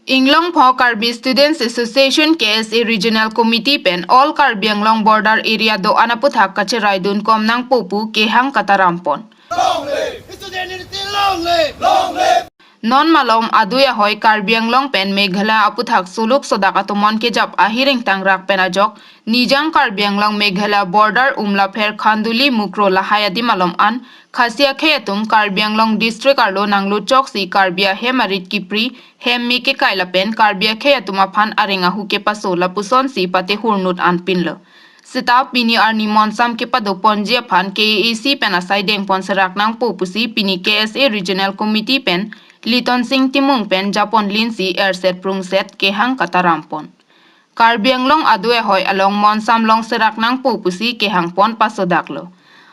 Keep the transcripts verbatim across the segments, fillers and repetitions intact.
Inglongpho Karbi Students Association, K S A Regional Committee pen All Karbi Anglong Border Area do-an aputhak kacherai dunkom nangpo pu kehang kataram pon. Long live! Student unity, long live! Long live! Non malom adui ahoi Karbi Anglong pen Meghalaya aputhak suluk sodak atomon kejap ahiring tangrak pen ajok Nijang Karbi Anglong Meghalaya border Umlapher, Khanduli, Mukroh lahai adim alom an Khasi akhei atum Karbi Anglong district arlo nanglut choksi Karbi ahem arit kipri hem me kekai lapen Karbi akhei atum aphan areng ahu kepaso lapusonsi pate hurnut anpinlo. Seta pini arni monsam kepado ponji aphan K A A C pen asai dengpon serak nangpo pusi pini K S A Regional Committee pen Litonsing Timung pen japon linsi erset prungset kehang kataram pon. Karbi Anglong adui ahoi along monsam long serak nangpo pusi kehang pon pasodaklo.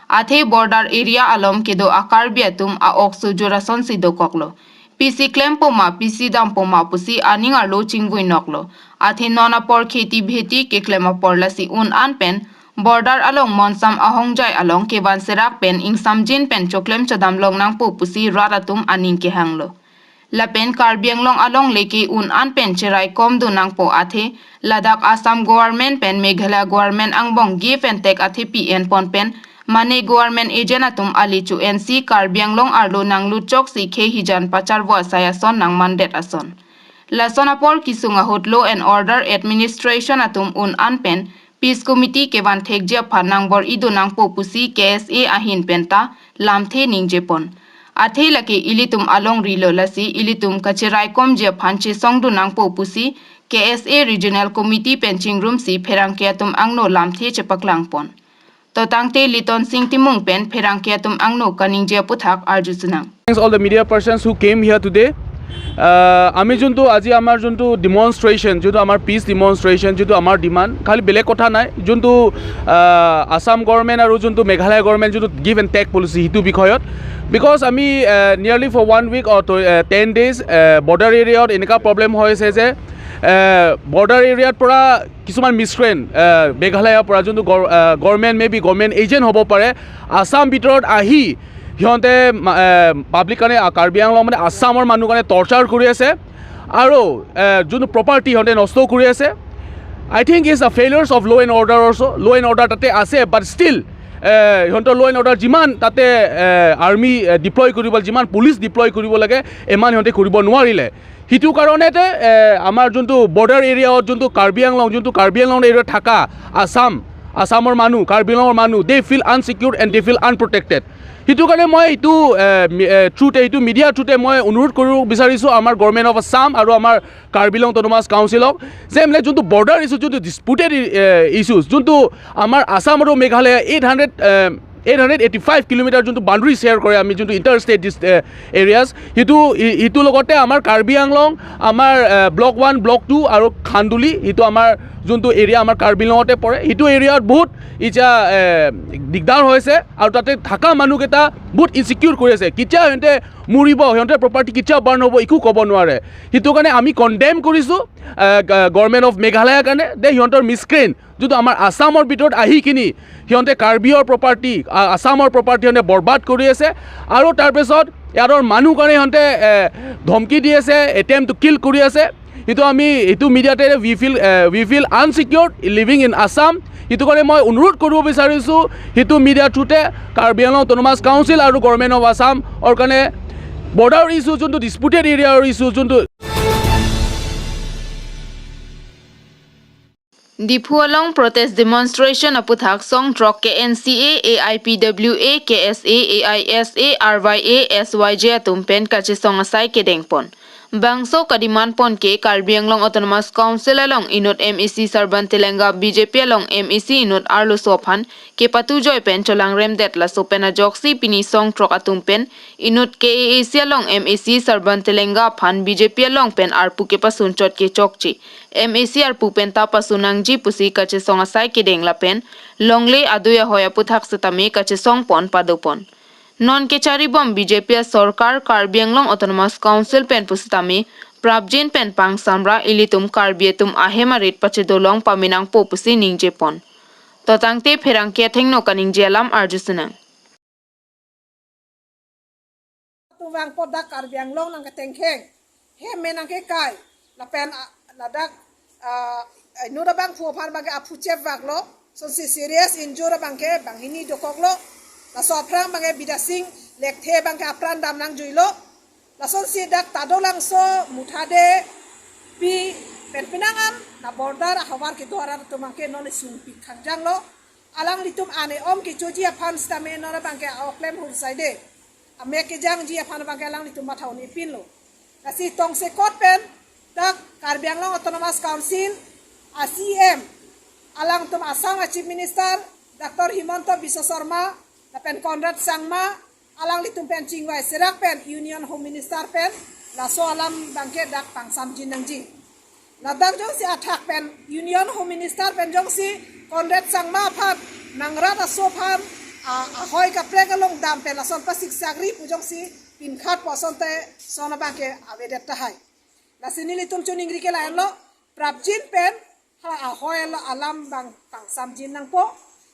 Athe border area alom kedo a Karbi atum a-ok sujur asonsi dokoklo. Pisi klempo ma, pisi dampo ma pusi aning arlo chingvui noklo. Athe non apor kheti bheti keklem apor lasi un an pen border along monsam ahongjai along kevan serak pen ingsamjin pen choklem chodam long nangpo pusi rat atum aning kehanglo. Lapen Karbi Anglong along leke un an pen cherai kom do nangpo athe ladak Assam government pen Meghalaya government angbong give and take athepi enpon pen mane government agent atum ali chu ensi Karbi Anglong arlo nanglut choksi khei hijan pacharvo asai ason nangmandet ason. Lason apor kesung ahut law and order administration atum un an pen Peace Committee kevan thekji aphan nangbor-i do nangpo pusi K S A ahin penta lamthe ningjepon. Athe lake ilitum alongri lo lasi ilitum kacherai komji aphan chesong do nangpo pusi K S A Regional Committee pen chingrumsi pherangke atum angno lamthe chepaklangpon. To tangte Litonsing Timung pen pherangke atum angno kaningje aputhak arju sunang. Thanks all the media persons who came here today. আহ, আমি যোনটো আজি আমাৰ যোনটো ডিমনষ্ট্ৰেশ্যন, যোনটো আমাৰ পিচ ডিমনষ্ট্ৰেশ্যন, যোনটো আমাৰ ডিমাণ্ড, খালি বেলেগ কথা নাই, যোনটো আহ, আছাম গভৰ্ণমেণ্ট আৰু যোনটো মেঘালয় গভৰ্ণমেণ্ট যোনটো গিভ এণ্ড টেক পলিচি, সেইটো বিষয়ত। বিকজ আমি nearly for one week or ten days border এৰিয়াত এনেকুৱা প্ৰব্লেম হৈছে যে বৰ্ডাৰ এৰিয়াৰ পৰা কিছুমান মিছক্ৰেণ্ট মেঘালয়ৰ পৰা যোনটো government may be government agent হ'ব পাৰে, আছাম ভিতৰত আহি সিহঁতে পাব্লিক কাৰণে আ, কাৰ্বি আংলং মানে আছামৰ মানুহ কাৰণে টৰ্চাৰ কৰি আছে। আৰু এ, যোনটো প্ৰপাৰ্টি সিহঁতে নষ্ট কৰি আছে। I think it's a failures of law and order also. Law and order তাতে আছে, বাট ষ্টিল সিহঁতৰ ল' এণ্ড অৰ্ডাৰ যিমান তাতে আৰ্মি ডিপ্লয় কৰিব, যিমান পুলিচ ডিপ্লয় কৰিব লাগে, ইমান সিহঁতে কৰিব নোৱাৰিলে। সেইটো কাৰণেতে এ, আমাৰ যোনটো বৰ্ডাৰ এৰিয়াত যোনটো কাৰ্বি আংলং, যোনটো কাৰ্বি আংলং এৰিয়াত থকা আছাম, আছামৰ মানুহ, কাৰ্বি আংলঙৰ মানুহ, they feel unsecure and they feel unprotected. সেইটো কাৰণে মই এইটো থ্ৰুতে, এইটো মিডিয়াৰ থ্ৰুতে মই অনুৰোধ কৰিব বিচাৰিছোঁ আমাৰ গভৰ্ণমেণ্ট অফ আছাম আৰু আমাৰ কাৰ্বি আংলং অট'নমাছ কাউন্সিলক যে মানে যোনটো বৰ্ডাৰ ইছ্যু, যোনটো ডিছপুটেড ইছ্যুজ, যোনটো আমাৰ আছাম আৰু Meghalaya eight hundred eight hundred eighty five kilometre যোনটো বাউণ্ডেৰী শ্বেয়াৰ কৰে আমি, যোনটো ইণ্টাৰ ষ্টেট এৰিয়াজ, সেইটো ই- ইটো লগতে আমাৰ কাৰ্বি আংলং, আমাৰ ব্লক ওৱান, ব্লক টু আৰু খান্দুলি, সেইটো আমাৰ যোনটো এৰিয়া আমাৰ কাৰ্বি আংলঙতে পৰে, সেইটো এৰিয়াত বহুত এতিয়া এ, দিগদাৰ হৈছে আৰু তাতে থকা মানুহকেইটা বহুত ইনচিকিউৰ কৰি আছে। কেতিয়া সিহঁতে মৰিব, সিহঁতৰ প্ৰপাৰ্টি কেতিয়া বাৰ্ণ হ'ব, একো ক'ব নোৱাৰে। সেইটো কাৰণে আমি কণ্ডেম কৰিছোঁ গভৰ্ণমেণ্ট অফ মেঘালয়ৰ কাৰণে যে সিহঁতৰ মিছক্ৰেণ্ট যোনটো আমাৰ আছামৰ ভিতৰত আহি কিনি সিহঁতে কাৰ্বিৰ প্ৰপাৰ্টি, আ- আছামৰ প্ৰপাৰ্টি সিহঁতে বৰবাদ কৰি আছে। আৰু তাৰপিছত ইয়াৰ মানুহ কাৰণে সিহঁতে এ, ধমকি দি আছে, এটেম্প টু কিল কৰি আছে। সেইটো আমি এইটো মিডিয়াতে we feel we feel unsecure living in Assam। সেইটো কাৰণে মই অনুৰোধ কৰিব বিচাৰিছোঁ সেইটো মিডিয়াৰ থ্ৰুতে কাৰ্বি আংলং অট'নমাছ কাউন্সিল আৰু গভৰ্ণমেণ্ট অফ আছামৰ কাৰণে বৰ্ডাৰ ইছ্যু যোনটো ডিছপুটেড এৰিয়াৰ ইছ্যু যোনটো Diphu along protest demonstration aputhak song throk K N C A, A I P W A, K S A, A I S A, R Y A, S Y J atum pen kachesong asai kedengpon. Bangso kademand pon ke Karbi Anglong Autonomous Council along inut M A C Sarban Telenga, B J P along M A C inut arloso aphan kepatujoi pen cholangremdet, laso pen ajoksi pini song throk atum pen inut K A A C along M A C Sarban Telenga aphan B J P along pen arpu kepasun chot ke chokche M A C arpu penta pasun nangji pusi kachesong asai kedeng lapen longle adui ahoi aputhak setame kachesong pon padopon. Non kecharibom B J P asorkar Karbi Anglong Autonomous Council pen pusitame prapjin pen pangsamra ilitum Karbi atum ahem arit pachedolong pamenangpo pusi ningjepon. To tangte pherangke athengno kaningje alam arjusunang. Tuvang podak Karbi Anglong nangketengkheng, hem me nangkekai, Lapen, ah, ladak, ah, inut abangphu aphan abangke aphu chepvaklo. Lasonsi serious injured abangke banghini dokoklo. Laso aphrang abangke Bidya Sing Lekthe abangke apran dam nangjuilo. Lasonsi dak Tadolangso, Muthade, Pi pen penang an na border ahavar kedo arat atum abangke non isungpik khangjanglo. Alanglitum an-e-om kechoji aphan sitame non abangke a-ok klem hur saide, amek kejangji aphan abangke alanglitum matha un-epinlo. Lasi tongsekot pen dak Karbi Anglong Autonomous Council a-C E M, alangtum Assam a-Chief Minister Doctor Himanta Biswa Sarma lapen Conrad Sangma, alanglitum pen chingvai serak pen Union Home Minister pen laso alam abangke dak pangsamjin nangji. Ladak jongsi athak pen Union Home Minister pen jongsi Conrad Sangma aphan nang rat aso aphan, a, ahoi kaprek along dam pen lason pasiksakri pu jongsi pinkhat pu asonte lason abangke avedet tahai. Lasi nelitum choningri ke lahenlo, prapjin pen hala ahoi alo alam abang pangsamjin nangpo.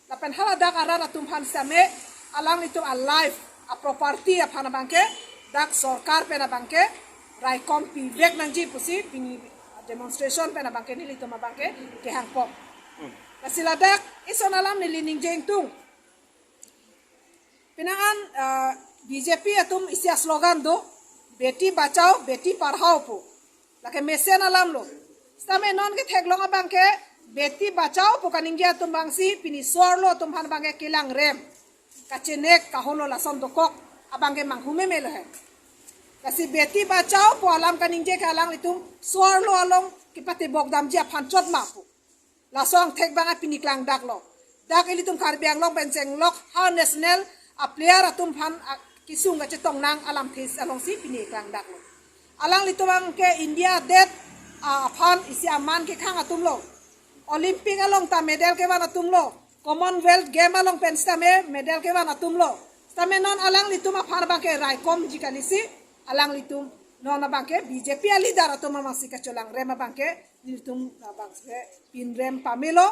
Lapen hala dak arat atum aphan sitame alanglitum a-life, a-property aphan abangke dak sorkar pen abangke raikom pivek nangji pusi pini demonstration pen abangke nelitum abangke kehangpo. Lasi ladak ison alam neli ningje ingtung. Penang an, ah, B J P atum isi a-slogan do, "Beti Bachao, Beti Padhao" pu. Lake mesen alamlo. Sitame non ketheklong abangke Beti Bachao pu kaningje atum abangsi pini so-arlo atum aphan abangke kelangrem, kachenek, kaholo lason dokok abangke manghumeme lo he. Lasi Beti Bachao pu alam kaningje ke alanglitum so-arlo along kepatebok damji aphan chot ma pu. Laso angthek abang pini klangdaklo. Dak ilitum Karbi Anglong pen chenglok ha national a-player atum aphan a-, kesung kachetong nang alamthe alongsi pini klangdaklo. Alanglitum abangke India adet, a, aphan isi aman kekhang atumlo. Olympic along ta medal kevan atumlo. Commonwealth Game along pen sitame medal kevan atumlo. Sitame non alanglitum aphan abangke raikomji kalisi, alanglitum non abangke B J P a-leader atum abangsi kacholangrem abangke nelitum abangke pinrem pamelo.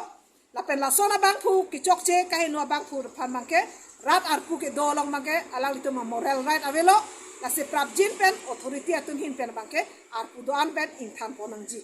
Lapen lason abangphu kechokche kaheno abangphu aphan abangke rat arpu kedo along abangke alanglitum a-moral right avelo. Lasi prapjin pen authority atum ahin pen abangke arpu do-an pen ingthanpon nangji.